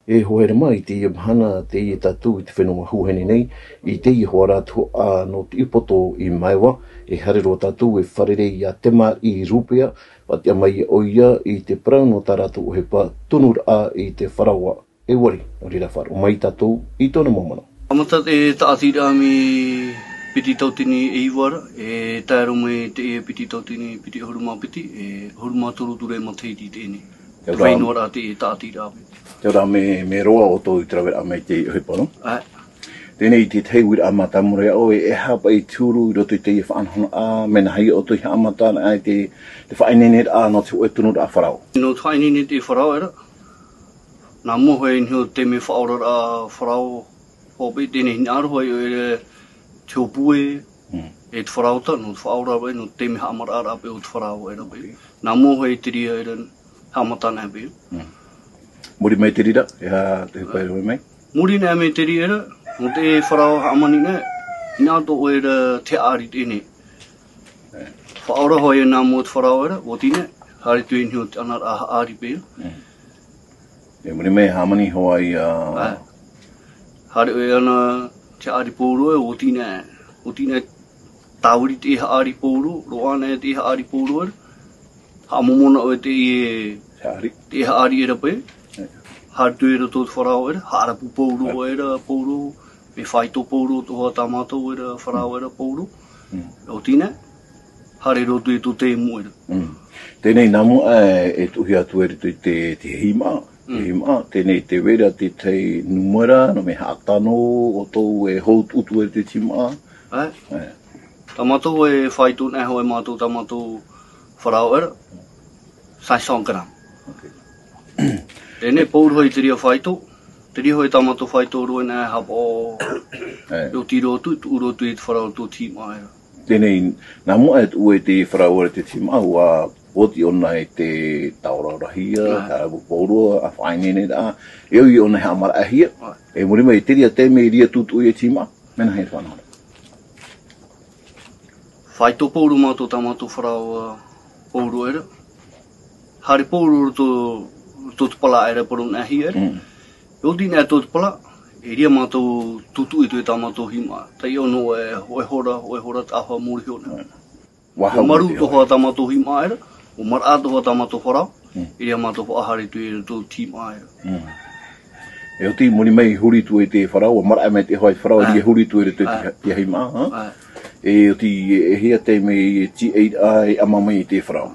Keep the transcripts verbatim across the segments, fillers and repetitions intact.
E hoa here mā, i teie mahana, teie tātou i te fenua Huahine nei, i teie hoʻi rā tuhaʻa nō Tiʻipoto i Maewa, e haere roa tātou e fārerei iā Temarii Rupea, faʻatiʻa mai ʻoia i te parau nō tā rātou ʻohipa tunuraʻa i te faraoa e vari, nō reira faʻaroʻo mai tātou i tōna mau manaʻo. Haʻamata te tāʻatiraʻa mea piti tauatini e iva ra, e tae roa mai teie piti tauatini piti ʻahuru mā piti, e ʻahuru mā toru ture matahiti teie nei. Te vai noa rā te tāʻatiraʻa. Te ora mea, mea roa ʻoutou i te raveraʻa mai i te ʻohipa, nō? ʻAe. Teie nei te tahi uiraʻa mātāmua iā ʻoe, e aha paʻi te huru i roto i teie faʻanahonaʻa, mea nāhea ʻoutou i haʻamata ana i te, te faʻaineineraʻa nō te hōʻē tunuraʻa farao? Nō te faʻaineine te farao, ʻaore ra. Nā mua hoʻi i niʻa i te mea faʻaoraraʻa farao, hoʻi paʻi teie nei hinaʻaro hoʻi ʻoe ra te hōpue, Mm. e te faraoa, nō te faʻaora paʻi, nō te mea haʻamaraʻaraʻa paʻi o te farao, ʻaore ra paʻi. Ok. Nā mua hoʻi te reira, ʻaore ra, haʻamata ana paʻi. Mm. Muri mai i te reira, e aha te ʻohipa e rave mai? Muri nei mai i te reira, nō te farao hāmani nei, hinaʻaro ʻoe ra te haʻari teie nei. E. Faʻaora hoʻi nā mua te farao, ʻaore ra, ʻua oti nei, haere atu i niʻa i te ʻanaraʻa haʻari paʻi. Mm. E muri mai hāmani hoʻi, ā, ʻAe. Haere ʻoe ana te haʻari pauroa, ʻua oti nei, ʻua oti nei tāviri te haʻari pauroa, roaʻa nei te haʻari pauroa, ʻaore ra. Haʻamomona ʻoe te, Haʻari. te haʻari ʻaore ra paʻi. ʻAe. Haere atu i roto i te farao ʻaore ra, haʻarapu pauroa ʻaore ra, pauroa, mea faito pauroa atoʻa tā mātou ʻaore ra, farao ʻaore ra, pauroa. Mm. ʻUa oti nei, haere roa atu i tō te mau ʻaore ra. Mm. Teie nei nā mua e, e tuʻuhia atu i roto i te, te hīmaʻa, te Mm. hīmaʻa, teie nei tē vai ra te tahi nūmera, nō te mea haʻatano, ʻoutou e hōutuutu i te hīmaʻa. ʻAe. ʻAe. Tā mātou e faito nei hoʻi mātou tā mātou farao ʻaore ra, cinq cents grammes. Ok. Teie nei pauroa hoʻi te reira faito, te reira hoʻi tā mātou faito roa nei haʻapaʻo ʻAe. ʻua oti roa atu, tuʻu roa atu i te farao tō te hīmaʻa ʻaore ra. Teie nei, nā mua e tuʻu ai te farao ʻaore ra te hīmaʻa, ʻua oti ʻōna i te tāoraorahia, ʻAe. haʻarapu pauroa, ʻa faʻaineineraʻa, e ʻoi ʻōna e haʻamaraʻahia, ʻAe. e muri mai i te reira taime i reira tūtuʻu i te hīmaʻa, mea nāhea te faʻanahoraʻa? Faito pauroa mātou tā mātou farao, ā, pauroa ʻaore ra. Haere pauroa roto, roto te pala ʻaore ra, parau nei ʻoe ra. Mm. E oti nei tō te pala, e reira mātou tūtuʻu i tā mātou hīmaʻa. Taiʻo noa e hōʻē hora, hōʻē hora taʻa faʻamori hōʻē. Mm. ʻUa hau ʻUa maru te atoʻa tā mātou hīmaʻa ʻaore ra, ʻua maraʻa atoʻa tā mātou farao, Mm. i reira mātou faʻahaere atu i roto i te hīmaʻa ʻaore ra. Mm. E oti muri mai huri atu ai te farao, ʻua maraʻa mai te hoʻi farao, ʻAe. i reira huri atu i roto i te, ʻAe. te hīmaʻa, ha? ʻAe. E oti e, e hia taime e tīaʻiraʻa e ʻama mai i te farao?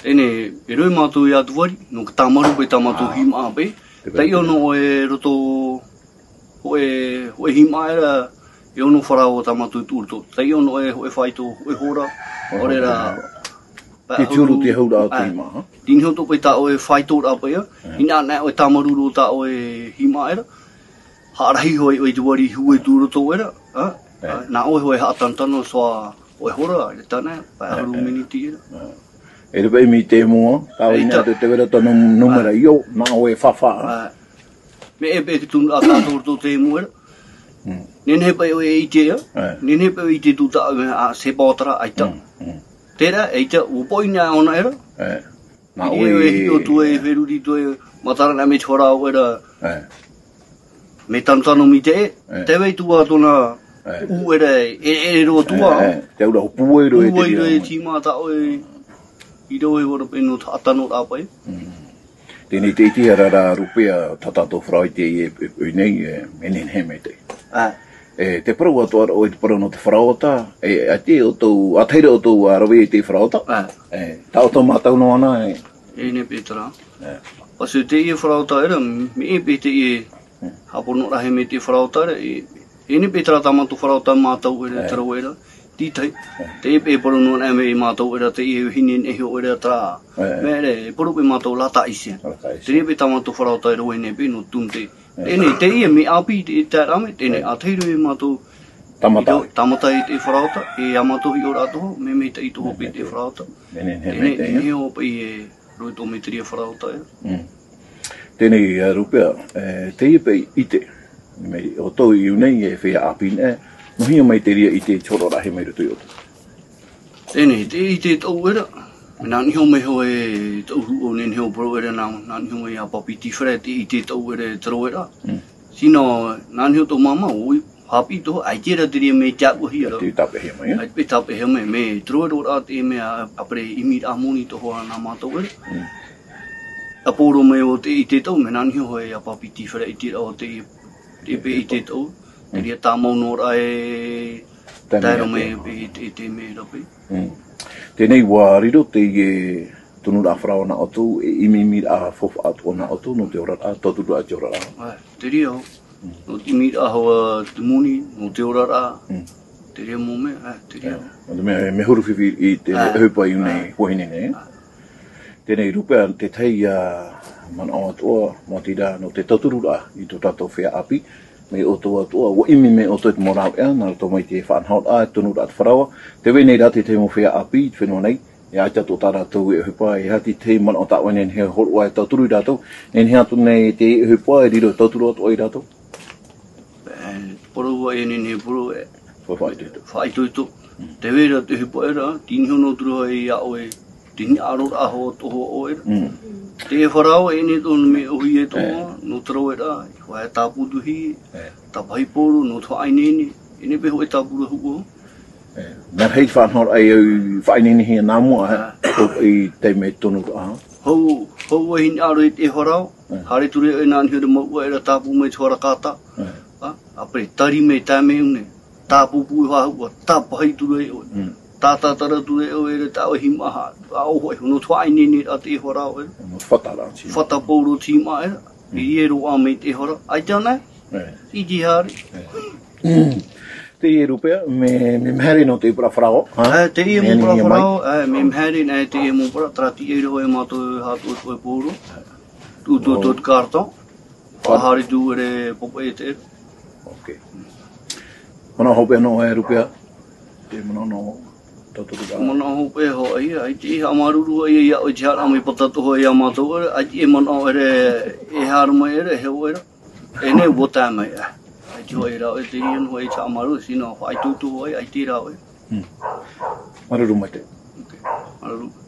Teie nei, e rave mātou i atu vari, nō te tāmaru paʻi tā mātou ʻĀ. hīmaʻa paʻi. Te Taiʻo noa e roto, hōʻē, hōʻē hīmaʻa ʻaore ra, e ono farao tā mātou tuʻu roto. Taiʻo noa e hōʻē faito, hōʻē hora, ʻaore ra, Te tiuru te hauraʻa o te ʻĀ. hīmaʻa, ha? Tei niʻa atoʻa paʻi tā ʻoe faitoraʻa paʻi, ā. ʻĀ. Hinaʻaro ʻoe tāmaru roa tā ʻoe hīmaʻa ʻaore ra. Haʻarahi hoʻi ʻoe i te vari hū atu roto ʻaore ra, ā? ʻĀ. Nā ʻoe hoʻi e haʻatanotano, so hōʻē hora, e tāna, pae ʻĀ, ʻahuru ʻā. miniti ʻaore ra. ʻĀ. E rave mai te mua, tā ʻoe i ʻIa. niʻa atu te vera tō nō-, nō-, ʻĀ. nōmera i ʻō, nā ʻoe e fāfā. ʻĀ. Mea ʻē paʻi te tunuraʻa tātou roto te mua ʻaore ra. Mm. Nehenehe paʻi ʻoe e ʻite, ā? ʻĀ. Nehenehe paʻi ʻoe e ʻite atu tā ʻoe, ā, c'est pas grave, ʻaita. Mm, mm. Terā, ʻaita, ʻua poʻi nei ʻōna ʻaore ra. ʻĀ. Nā I ʻoe reira e hiʻo atu ai, e feruri atu ai, matara nei mai te farao ʻaore ra. ʻĀ. Mea tanotano mai te ʻē, ʻĀ. tē vai atu ā tōna ʻĀ. ʻū ʻaore ra, e, e, e roa atu ā. ʻĀ, ʻā. Te auraʻa pūai roa e te ʻĀ. Pūai roa e te hīmaʻa tā ʻoe, i roto i ʻaore ra paʻi nō te haʻatanoraʻa paʻi. Mm. Teie nei te ʻite ra, ra, Rupea, tā tātou farao i teie, e, e, nei, e, e nehenehe maitaʻi. ʻĀ. E, te parau atoʻa ra ʻoe, te parau nō te faraoa, e, ʻaita ʻoutou, ʻa tahi ra ʻoutou, ā, rave i te faraoa. ʻĀ. E, tā ʻoutou mātau noa na, e. E nehenehe paʻi terā. E. Paʻi teie faraoa ʻaore ra, mea ʻē paʻi teie, Hmm. haʻapono rahi mai te faraoa ʻaore ra, e, e nehenehe paʻi terā tā mātou faraoa mātau ʻaore ra, E. terā ʻaore ra, tītahi. E. Teie paʻi e parau noa na mai mātou ʻaore ra, teie vahine nehenehe ʻaore ra terā. E, e. Mea ʻaore ra, e parau paʻi mātou la Tahitienne. La Tahitienne. Teie paʻi tā mātou faraoa ʻaore ra vahine paʻi nō Tumite. Teie nei, teie mea ʻāpī te, te taeraʻa mai, teie nei, ʻa tahi roa e mātou Tāmata. Tāmata i te faraoa, e ʻa mātou hiʻoraʻa atoʻa, mea maitaʻi atoʻa paʻi te faraoa. Mea nehenehe, Teie nei, maitaʻi, teie nei, ʻo paʻi e rave atoʻa mai te reira faraoa, e. Mm. Teie nei, ā, Rupea, e, teie paʻi ʻite, mai ʻoutou i ʻō nei, e feiā ʻāpī nei, nō hea mai te reira ʻite i te horoʻa rahi mai roto ia ʻoutou? Teie nei, te ʻite tōʻu ʻaore ra, Nā niho mai hoʻi tōʻu huru ʻo nehenehe ʻo parau ʻere nā, nā niho mai a Papi Tifere te, i te tau ʻere te roeraʻa. Mm. Tino, nā niho tō māmā, ʻo i, haʻapiʻi tō, ʻaita rā te reira mea tāpuʻahia ra. Te tāpeʻahia mai, e? ʻAita pē tāpeʻahia mai, mea te roeraʻa te mea, ʻāpere ʻimiraʻa moni tō hoa nā mātou ʻere. Mm. A poro mai ʻo te, i te tau, mea nā niho hoʻi a Papi Tifere i te rā ʻo te, te pē i te tau. Mm. Te reira tāmau noa ra e, Tae mai tae ra mai pē i te, i te mea ra pē. Mm. Teie nei, ʻua riro teie tunuraʻa faraoa nā ʻoutou, e ʻimiraʻa faufaʻa atoʻa nā ʻoutou, nō te oraraʻa, tauturu atu i te oraraʻa. ʻAe, te reira. Mm. Nō te ʻimiraʻa hoʻi te moni, nō te oraraʻa. Mm. Te reira mau mea, ʻae, te reira. ʻAe. Nō te mea, mea huru fifi i te ʻohipa i ʻō nei, ʻae, huahine nei. ʻAe. Teie nei, Rupea, te tahi ā manaʻo atoʻa, maoti rā, nō te tautururaʻa i tō tātou feiā ʻāpī, mai ʻoutou atoʻa, ʻua ʻimi mai ʻoutou i te mau rāveʻa, nā roto mai i te faʻanahoraʻa, te tunuraʻa te faraoa, tē vai nei rā te tahi mau feiā ʻāpī, i te fenua nei, e ʻaita atoʻa tā rātou e ʻohipa, e aha te tahi manaʻo tā ʻoe e nehenehe e hōroʻa e tauturu ia rātou, e nehenehe atu nei te ʻohipa, e riro e tauturu atoʻa ia rātou. E, parau ā e nehenehe e parau, e, Faʻaitoito. Faʻaitoito. Mm. Tē vai ra te ʻohipa ra, tei niho noa atu ra ia ʻoe, te hinaʻaroraʻa hoʻi tō hoa ʻoe ra. Mm. Te faraoa e nehenehe tōna mea ʻōhie tō hoa, nō te roeraʻa, e faʻaea tāpū tuhi, tāpaʻo poro, nō te faʻaineine, e nehenehe pē hōʻē tāpura huʻa. E, mea rahi te faʻanahoraʻa e au faʻaineinehia nā mua, e, i te mea tonu, ā. Hou, hou e hinaʻaro i te faraoa, haere atu ra ʻoe nā niho ra mauʻa ʻere tāpū mai te hora kāta. ʻĀ, ʻāpere tari mai, tae mai ʻō nei. Tāpūpū e faʻahuʻa, tāpaʻo atu ra ʻoe. Mm. Tātātara atu ra ʻoe, ʻere tā ʻoe himaʻa, ʻa ʻō hoʻi, nō te faʻaineine ra te faraoa ʻoe. Nō te fata ra, tī. Fata poro te himaʻa ʻoe. Mm. I ʻō roa mai te faraoa. ʻAita ānei? E. I te haere. E. Mm. Teie Rupea, mea, mea mahere nō te ʻūpara faraoa, ha? E, teie mau ʻūpara faraoa, e, mea mahere nā teie mau ʻūpara, terā tīaʻi ra hoʻi mātou e hātoʻo atu e poro. Tū, tū, tū, te carton. Faʻahaere atu ʻere papa e te. Ok. Manaʻo hopeʻa nō ʻoe, Rupea? Te manaʻo nō tauturu ra. Manaʻo hopeʻa hoʻi, ʻaita e haʻamāuruuru ia ʻoe i te haere mai pāpū atoʻa ia mātou ʻere, ʻaita e manaʻo ʻere, e haere mai ʻere, e hoʻi ra. E nehenehe ʻua tae mai, e. ʻAita hoʻi rā ʻoe, te reira hoʻi te haʻamāuruuru, tino faʻaitoito hoʻi, ʻaita rā ʻoe. Hmm. Māuruuru maitaʻi. Ok. Māuruuru.